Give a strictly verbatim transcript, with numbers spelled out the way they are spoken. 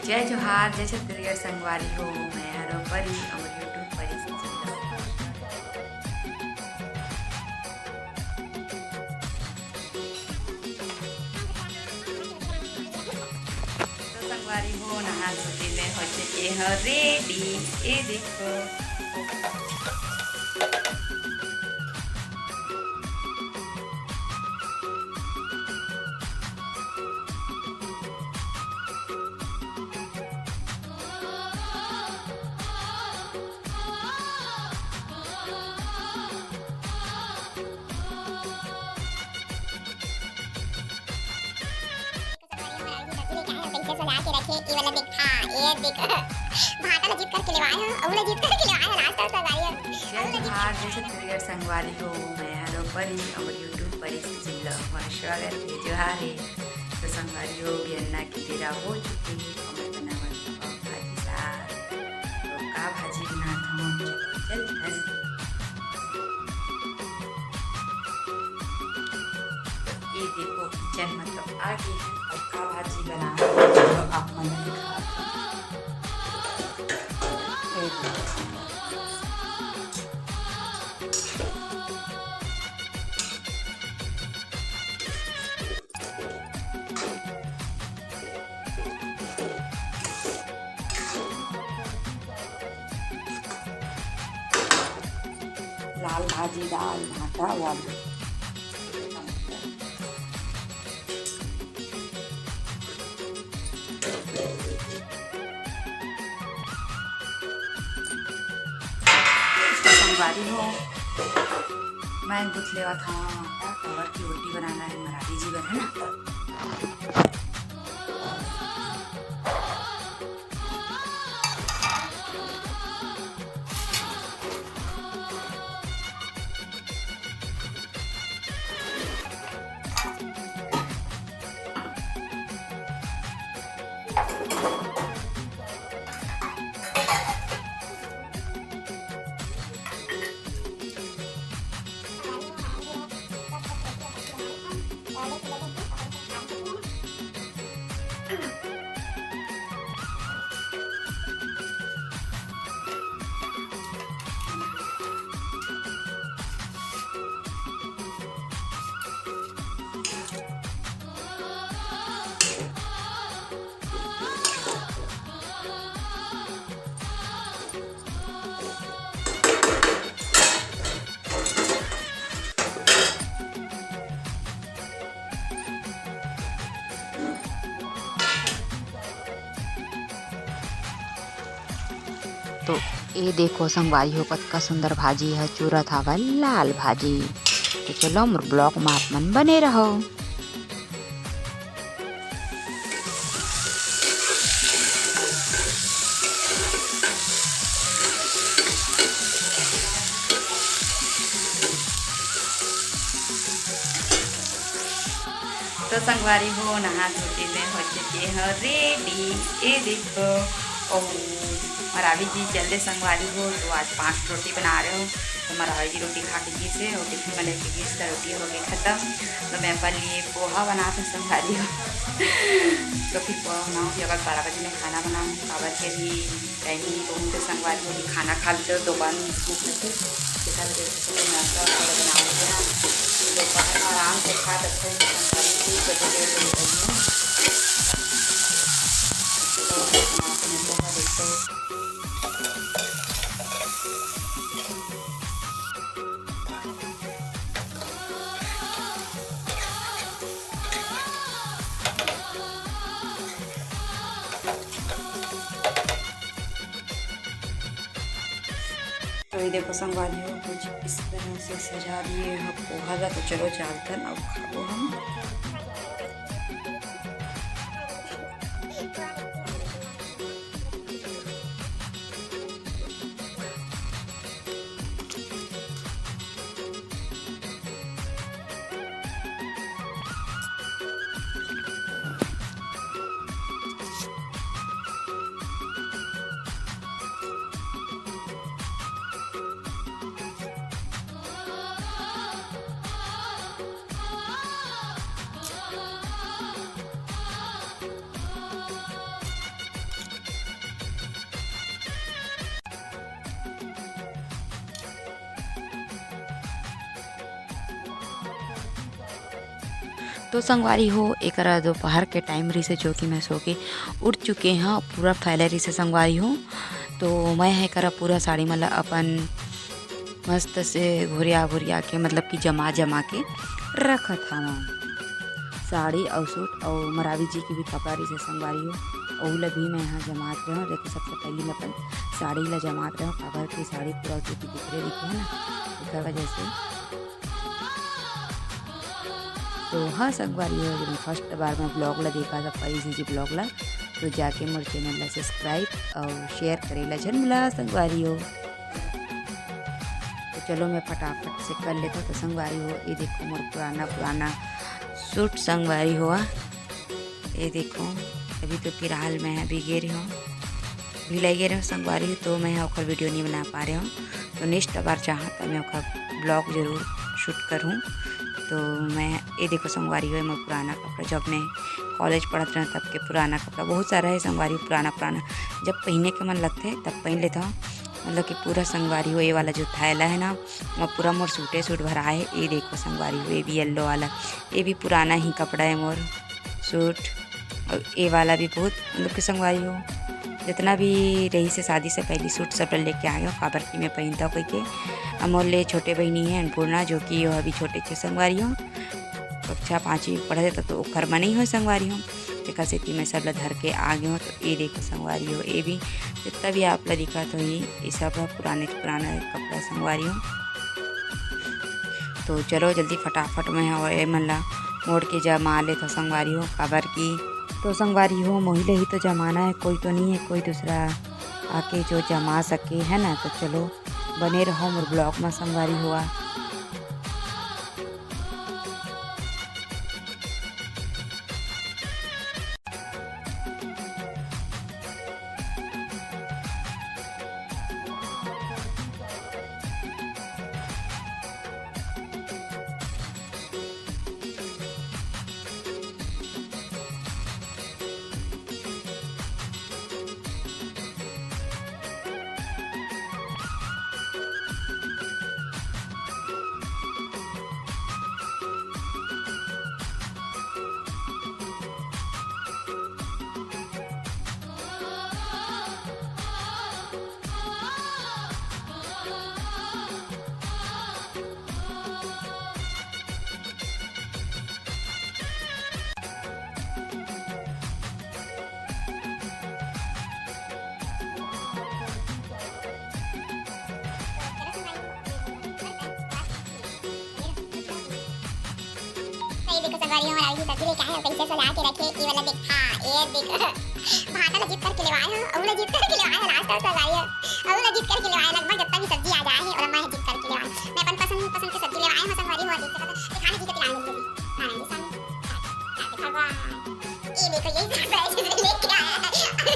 जय जोहार, जय छत्तीसगढ़ संगवारी हो, मैं हरो परी, अउ YouTube परी से जुड़े रहो। तो संगवारी हो, नहा धो के मैं हो चुके हो ready। ये देखो। कैसे सजा के रखे, ये वाला देख, हाँ, ये देख। भाटा ला जीत करके लेवाए हो, अउ ला जीत करके लेवाए हो, last तक सगाई है। जय जोहार, जय छत्तीसगढ़ संगवारी हो, मैं हरो परी, अउ YouTube परी से जुड़े रहो, स्वागत हे, जोहार हे। तो संगवारी हो, बिहन्ना के बेरा हो चुके हे, अउ मैं बनावत हौं पाव भाजी साग। तो का भाजी बनात हौं, चल भाजी। ये देखो, kitchen में तो आ गई है। अब का भाजी बनाना है, तो आप मन ला दिखात हौं। ये देखो। लाल भाजी, दाल, भाटा, वाला। संगवारी हो, मैं गूंथ लेवत हौं आटा, काबर की रोटी बनाना है, मराठी जी बर, है ना। तो ए देखो संगवारी हो, कतका सुंदर भाजी ह चुरत हावय, लाल भाजी। तो चलो मोर vlog म आप मन बने रहो। तो संगवारी हो, नहा धो के मैं हो चुके हो ready। ए देखो, ओ, मरावी जी चल दे संगवारी हो, तो आज पांच रोटी बना रहे हो। तो मरावी जी रोटी खा के गिस हे, रोटी फिर मैं लेके गिस, तो रोटी हो गई खत्म। तो मैं अपन लिए पोहा बनात हौं संगवारी हो। तो फिर पोहा बनाऊँ, फिर अगर बारह बजे मैं खाना बनाऊँ, काबर के अभी टाइम ही बहुत है संगवारी हो, अभी खाना खा लेते हो, दोपहर में भूख लगती है, तो नाश्ता वगैरह बना लेते हैं। दोपहर में आराम से खा सकते हैं, संगवारी, एक बजे, डेढ़ बजे तक में। तो खाना अपने पोहा देखते हैं। तो ये देखो संगवारी हो, कुछ इस तरह से सजा दिए हैं पोहा ला। तो चलो चलतन अब खाबो हम। तो संगवारी हो, एकरा दोपहर के टाइम रिहिसे, जो कि मैं सो के उठ चुके हंव, पूरा फैले रिहिसे संगवारी हो। तो मैं ह एकरा पूरा साड़ी मन ला अपन मस्त से घुरिया घुरिया के, मतलब कि जमा जमा के रखत हवंव। साड़ी अउ सूट अउ मरावी जी के भी कपड़ा रिहिसे संगवारी हो, ओहू ला भी मैं ह जमात रहेंव। देखो, सबसे पहली मैं अपन साड़ी ला जमात रहेंव, काबर के साड़ी पूरा जो कि बिखरे दिखे हे ना, एकर वजह से। तो हाँ संगवारी हो, जब फर्स्ट बार मैं ब्लॉग ला देखा था, परी जी ब्लॉग ला, तो जाके मोर चैनल ला सब्सक्राइब अउ शेयर करे ला झन भुला संगवारी हो। तो चलो मैं फटाफट से कर लेता। तो संगवारी हो, ये देखो मोर पुराना पुराना सूट संगवारी हो, ये देखो, अभी तो फिलहाल मैं अभी गे रही हूँ, भिलाई गे रही हूँ संगवारी हो, तो मैं ओकर वीडियो नहीं बना पा रही हूँ। तो नेक्स्ट बार चाहा तो मैं ओकर ब्लॉग जरूर शूट करूँ। तो मैं ये देखो संगवारी हो, मैं पुराना कपड़ा, जब मैं कॉलेज पढ़त रहे तब के पुराना कपड़ा बहुत सारा है संगवारी हो, पुराना पुराना, जब पहने के मन लगते तब पहन लेता हूँ। मतलब कि पूरा संगवारी हो, ये वाला जो थैला है ना, वो पूरा मोर सूटे सूट भरा है। ये देखो संगवारी हो, ये भी येलो वाला, ये भी पुराना ही कपड़ा है मोर सूट। और ये वाला भी बहुत, मतलब कि संगवारी हो, जितना भी रहिसे शादी से पहली सूट सब लेके आ गए, काबर कि मैं पहनता कोई के। अउ मोर ले छोटे बहिनी है अन्नपूर्णा, जो कि वो अभी छोटे छे संगवारी हो, कक्षा पाँचवीं पढ़त हे, तो ओखर मन ही हो संगवारी हो। तेकर सेती मैं सब ला धर के आ गए हूँ। तो ये देखो संगवारी हो, ये भी जितना भी आप ला दिखत होही, ये सब ह पुराने पुराना कपड़ा संगवारी हो। तो चलो जल्दी फटाफट मैं ह ये मन ला मोड़ के जमा लेथव संगवारी हो, काबर कि तो संगवारी हो, मोही ले ही तो जमाना है, कोई तो नहीं है, कोई दूसरा आके जो जमा सके, है ना। तो चलो बने रहो मोर ब्लॉग में संगवारी हो। तो ये देखो संगवारी हो, हमारा भी सब्जी लेके आए हैं, कैसे सजा के रखे, ये वाला देख, हाँ, ये देख, भाटा ला जीत करके लेवाए हैं, अऊ ला जीत करके लेवाए हैं, लास्ट टाइम संगवारी हो, अऊ ला जीत करके लेवाए, लगभग जितना भी सब्जी आ जाए है, और मैं जीत करके लेवाए, मैं अपन पसंद, पसंद की सब्जी लेवाए हूँ संगवारी हो, देख सकते हो, दिखाने की तो पिलाने लगी, नारायण जी स्वामी, भगवान, ये देखो, यही सब है, जिसे लेके आया है,